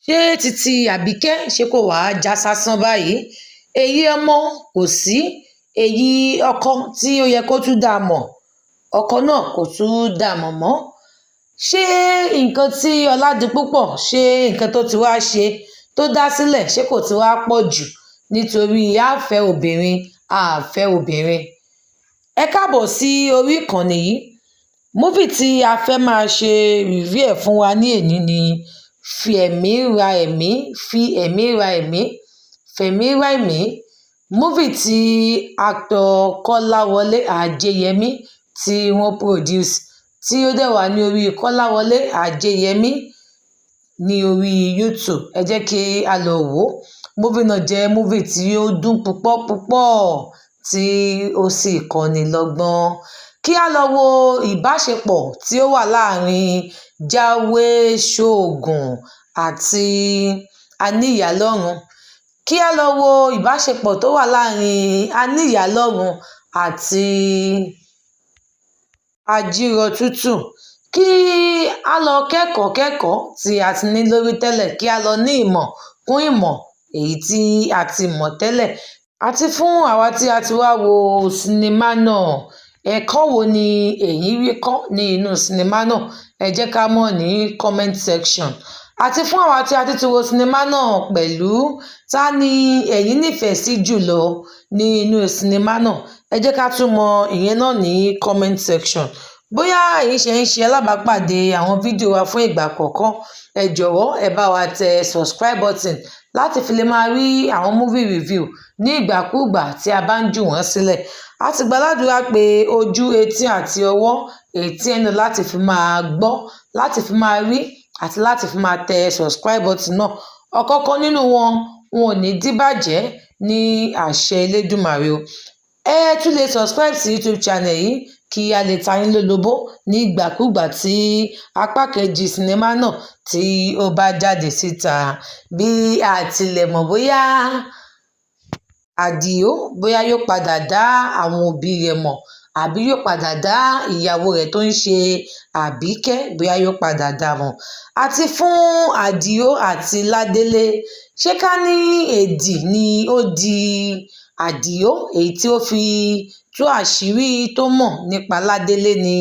Ṣé títí Àbíkẹ́, ṣé kò wáá já sásán báyìí? Èyí ọmọ kò sí, èyí ọkọ tí ó yẹ kó tún dá a mọ̀, ọkọ náà kò tún dá a mọ̀ mọ́. Ṣé nǹkan tí Ọládipúpọ̀, ṣé nǹkan tó ti wá ṣe tó dá sílẹ̀, ṣé kò ti wá pọ̀ jù nítorí àfẹ́ obìnrin, àfẹ́ obìnrin? Ẹ káàbọ̀ sí orí ìkànnì yìí. Movie tí a fẹ́ máa ṣe review ẹ̀ fún wa ní èní ni Fi Ẹ̀mí Ra Ẹ̀mí, Fi Ẹ̀mí Ra Ẹ̀mí, Fẹ̀mí Ra Ẹ̀mí. Movie tí actor Kọ́láwọlé Ajéyẹmí tí wọ́n produce, tí ó dẹ̀ wà ní orí Kọ́láwọlé Ajéyẹmí ní orí YouTube. Ẹ jẹ́ kí a lọ wò ó. Movie náà jẹ́ movie tí ó dùn púpọ̀ púpọ̀, tí ó sì kọ́ni lọ́gbọ́n. Kí a lọ wo ìbáṣepọ̀ tí ó wà láàrin Jáwé Ṣoògùn àti Aníyàlọ́run. Kí a lọ wo ìbáṣepọ̀ tó wà láàrin Aníyàlọ́run àti Ajírọ̀tútù. Kí a lọ kẹ́kọ̀ọ́ kẹ́kọ̀ọ́ tí a ti ní lórí tẹ́lẹ̀, kí a lọ ní ìmọ̀ kún ìmọ̀ èyí tí a ti mọ̀ tẹ́lẹ̀. Àti fún àwa tí a ti wá wo sinimá náà, ẹ̀kọ́ wo ni èyí rí kọ́ ní inú sinimá náà? Ẹ jẹ́ ká mọ̀ ní comment section. Àti fún àwa tí a ti ti wo sinimá náà pẹ̀lú, ta ni ẹ̀yin nífẹ̀ẹ́ sí jùlọ ní inú sinimá náà? Ẹ jẹ́ ká tún mọ ìyẹn náà ní comment section. Bóyá ẹ̀yin ṣe ń ṣe alábàápàdé àwọn fídíò wa fún ìgbà àkọ́kọ́, ẹ jọ̀wọ́, ẹ bá wa tẹ subscribe button láti fi lè máa rí àwọn movie review ní ìgbàkúùgbà tí a bá ń jù wọ́n sílẹ̀. A ti gbàládùra pé ojú, etí àti ọwọ́ ètí ẹnu láti fi máa gbọ́, láti fi máa rí àti láti fi máa tẹ subscribe button náà. Ọ̀kọ̀ọ̀kan nínú wọn, wọn ò ní díbàjẹ́ ní àṣẹ Elédùmarè o. Ẹ tún lè subscribe sí YouTube channel yìí kí a lè ta yín lólobó ní ìgbàkúùgbà tí apá kejì sinimá náà tí ó bá jáde síta. Bí a tilẹ̀ mọ̀ bóyá Àdìó, bóyá yóò padà dá àwọn òbí rẹ̀ mọ̀ àbí yóò padà dá ìyàwó rẹ̀ tó ń ṣe Àbíkẹ́, bóyá yóò padà dá mọ̀. Àti fún Àdìó àti Ládélé, ṣé ká ní èdì ni ó di Àdìó èyí tí ó fi tú àṣírí tó mọ̀ nípa Ládélé ni,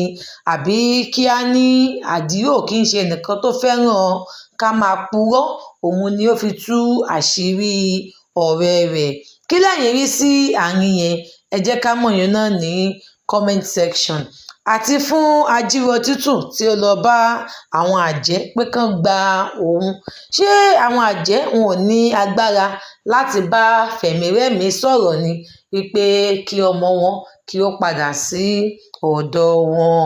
àbí kí á ní Àdìó kì í ṣe ẹnìkan tó fẹ́ràn ká máa purọ́, òun ni ó fi tú àṣírí ọ̀rẹ́ rẹ̀? Kí lẹ̀yin rí sí àárín yẹn? Ẹ jẹ́ ká mọ̀ yẹn náà ní comment section. Àti fún Ajírọ̀tútù tí ó lọ bá àwọn àjẹ́ pé kán gba òun, ṣé àwọn àjẹ́ wọn ò ní agbára láti bá Fẹ̀mírẹ̀mí sọ̀rọ̀ ni wípé kí ọmọ wọn kí ó padà sí ọ̀dọ̀ wọn?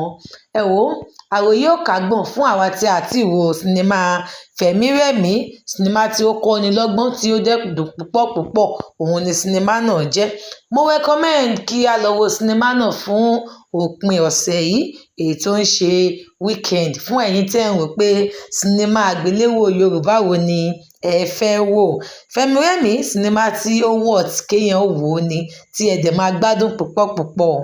Ẹ wò ó, àròyé ò kágbọ̀n fún àwa tí a ti wo sinimá Fẹ̀mírẹ̀mí, sinimá tí ó kọ́ni lọ́gbọ́n, tí ó dẹ̀ dùn púpọ̀ púpọ̀, òun ni sinimá náà jẹ́. Mo recommend kí a lọ wo sinimá náà fún òpin ọ̀sẹ̀ yìí, èyí tó ń ṣe weekend. Fún ẹ̀yin tẹ́ ń rò pé sinimá àgbéléwò Yorùbá wo ni ẹ fẹ́ wò, Fẹ̀mírẹ̀mí, sinimá tí ó worth kéèyàn wò ó ni, tí ẹ dẹ̀ máa gbádùn púpọ̀ púpọ̀.